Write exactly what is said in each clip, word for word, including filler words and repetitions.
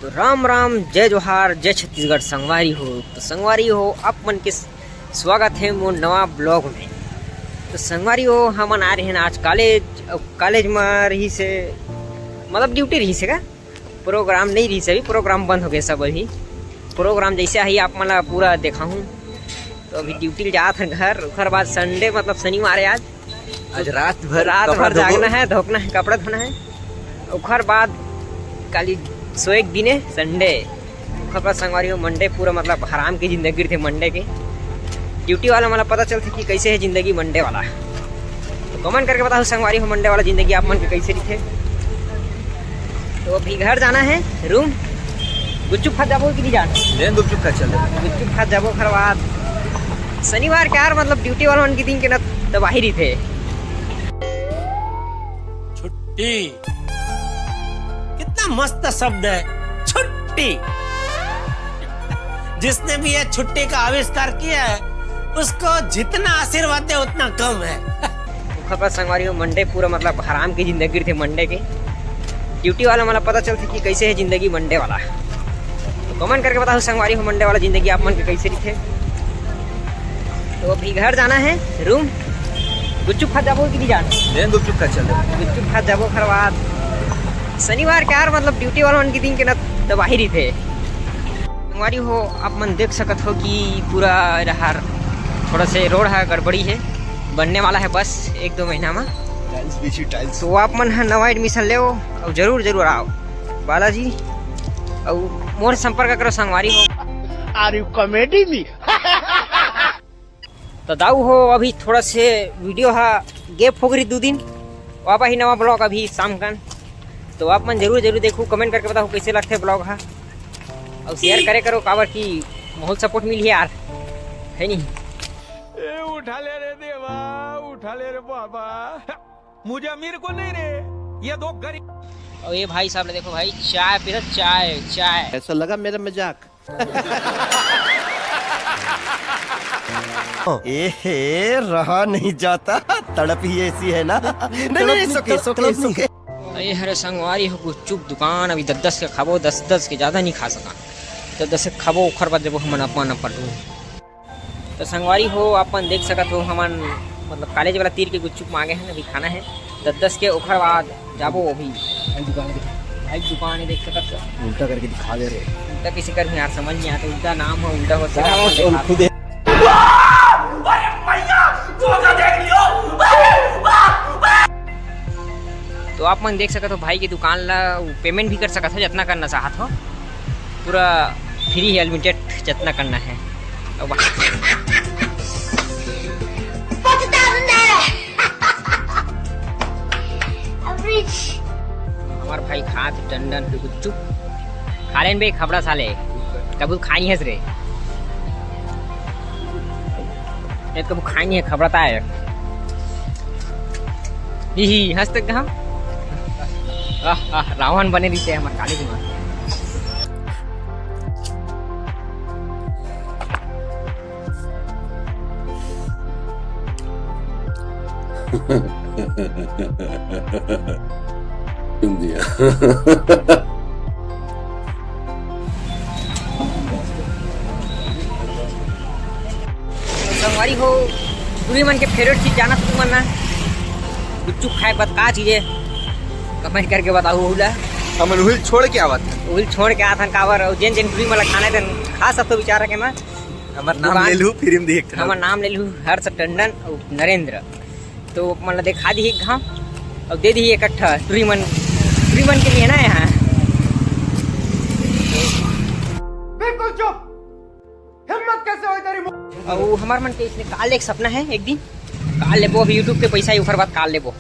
तो राम राम, जय जोहार, जय छत्तीसगढ़ संगवारी हो। तो संगवारी हो, आप मन के स्वागत है मोर नवा ब्लॉग में। तो संगवारी हो, हमन आ रहे हैं आज कॉलेज। अब कॉलेज में रही से, मतलब ड्यूटी रही से का, प्रोग्राम नहीं रही से, अभी प्रोग्राम बंद हो गए सब। अभी प्रोग्राम जैसे ही आप मन ला पूरा देखाहूँ। तो अभी ड्यूटी ले जात हन घर, ओकर बाद संडे मतलब शनिवार है आज। आज रात भर रात कपड़ा भर धोबो। जागना है, धोकना है, कपड़ा धोना है। ओकर बाद काली सोए के दिन है संडे। ओकर बाद संगवारी हो मंडे पूरा मतलब हराम की जिंदगी रहिथे मंडे के। ड्यूटी वाला मन ला पता चलथे कि कैसे है जिंदगी मंडे वाला। तो कमेंट करके बताओ संगवारी हो मंडे वाला जिंदगी आप मन के कैसे रहिथे। तो अभी घर जाना है, रूम। गुपचुप खात जाबो कि नहीं जाना? ले गुपचुप खा चल। गुपचुप खात जाबो, ओकर बाद शनिवार के यार मतलब ड्यूटी वाला मन के दिन के ना तबाही रहिथे। छुट्टी कितना मस्त शब्द है, छुट्टी। जिसने भी ये छुट्टी का आविष्कार किया है, उसको जितना आशीर्वाद दे उतना कम है। ओकर बाद संगवारी हो मंडे पूरा मतलब हराम की जिंदगी रहिथे मंडे के। ड्यूटी वाला मन ला पता चलथे कि कैसे है जिंदगी मंडे वाला। तो कमेंट करके बताओ संगवारी हो मंडे वाला जिंदगी आप मन के कैसे रहिथे। तो अभी घर जाना है, रूम। गुपचुप खात जाबो कि नहीं जाना? ले गुपचुप खा चल। गुपचुप खात जाबो, ओकर बाद शनिवार के यार मतलब ड्यूटी वाला मन के दिन के ना तबाही रहिथे। संगवारी हो, आप मन देख सकत हो कि पूरा डहार थोड़ा से रोड है, गड़बड़ी है, बनने वाला है बस एक दो महीना में। टाइल्स बिछी, टाइल्स। तो आप मन ह नवा एडमिशन लेव और जरूर जरूर आओ बालाजी, और मोर संपर्क करो संगवारी हो। Are you comedy me? तो दाऊ हो, अभी थोड़ा से वीडियो हा गैप हो गई दो दिन, वापस ही नवा ब्लॉग अभी शाम कन। तो आप मन जरूर जरूर देखो, कमेंट करके बताओ कैसे लगथे ब्लॉग हा, और शेयर करे करो, काबर कि बहुत सपोर्ट मिली यार, है नहीं? ए, उठा ले रे देवा, उठा ले रे बाबा। मुझे अमीर को नहीं रे, ये दो गरीब। और ये भाई साहब ने देखो भाई, चाय पीता, चाय, चाय। ऐसा लगा मेरा मजाक। ए हे, रहा नहीं जाता, तड़प ही ऐसी है ना। नहीं, नहीं, नहीं, सुखे, सुखे, सुखे। अरे हरे संगवारी हो, गुपचुप दुकान अभी दस दस के खाबो, दस दस के ज्यादा नहीं खा सका। तो दस के खाबो, ओखर बाद जब हमन अपन अपन रूम। तो संगवारी हो, अपन देख सकत हो, हमन मतलब कॉलेज वाला तीर के गुपचुप मांगे हैं, अभी खाना है। दस दस के, ओखर बाद जाबो अभी भाई दुकान के। भाई दुकान है, देख सकत हो। उल्टा करके दिखा दे रे। उल्टा किसी कर यार समझ नहीं आता, उल्टा नाम हो, उल्टा हो, क्या आप बोल रहे हो? खुद तो आप मन देख सकत हो भाई की दुकान ला, पेमेंट भी कर सकत हो, जितना करना चाहत हो, पूरा फ्री है, अनलिमिटेड जितना करना है। अब हमार भाई खात टंडन गुपचुप खा लेन बे, खबड़ा साले, कबू खाई हस रे। ये तो खाई नहीं है, खबड़ता है। ही ही, हंस तक कहा? आह, आह, रावण बने रहिथे हमर कॉलेज में। सुन दिया। संगवारी हो, तुही मन के फेवरेट चीज जानत हो तुमन ना? गुपचुप खाए बर का चीज है? कमेंट करके बताओ ओला। हमन उहिल छोड़ के आवत हन। उहिल छोड़ के आथन काबर? अउ जेन जेन टूरी मन ला खाना है, तेन खा सकथो विचार रखे मा। हमर नाम दुकान ले लू, फिर हम देख हमर नाम ले लू, हर्ष टंडन अउ नरेंद्र। तो मन ला देखा दी एक घाव, अउ दे दी एक अट्ठा टूरी मन, टूरी मन के लिए ना यहाँ। बिल्कुल चुप। हिम्मत कैसे हुई तेरी? अउ हमार मन के इसने कार ले एक सपना है, एक दिन कार लेबो। अभी YouTube के पैसा ही, ओकर बाद कार लेबो।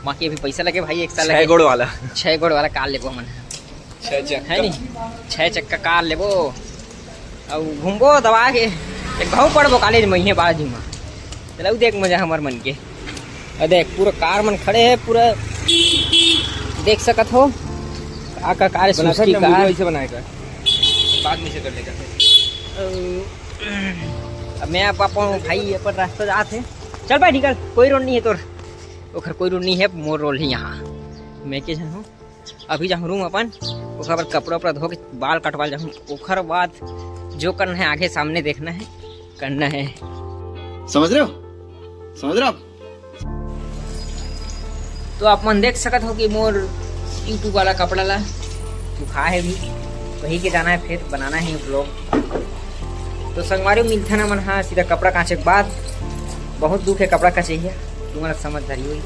बाकी अभी पैसा लगे भाई, एक साल छह लगे। गोड़ वाला। छह गोड़ वाला कार लेबो हमन। छह चक्का। है नी? छह चक्का कार लेबो। अउ घूमबो दबा के। एक घाव पड़बो कॉलेज में, इहे बाजू में। चलो देख मजा हमर मन के। अ देख, पूरा कार मन खड़े हे, पूरा देख सकत हो। का, का कार, बनाता सुजुकी ना, वीडियो कार। ऐसे बनाएगा। बाद में से कर लेगा। अ, अब मैं आप, अपन भाई अपन रास्ता जात हे। चल भाई, निकल, कोई रोड नहीं है तोर। ओखर कोई रोड नहीं है, मोर रोड ही यहाँ। मैं के झन हूँ। अभी जाहूँ रूम अपन, ओकर बाद कपड़ा उपड़ा धो के बाल कटवा जाहूँ। ओकर बाद जो करना है आगे सामने देखना है, करना है। समझ रहे हो? समझ रहे हो आप? तो आप मन देख सकत हो कि मोर YouTube वाला कपड़ा ला सुखा है भी, वही के जाना है, फिर बनाना है ब्लॉग। तो संगवारी मिलथन हमन हा सीधा कपड़ा कांचे के बाद। बहुत दुख है कपड़ा कांचे ही, तुम्हारा समझदारी हुई।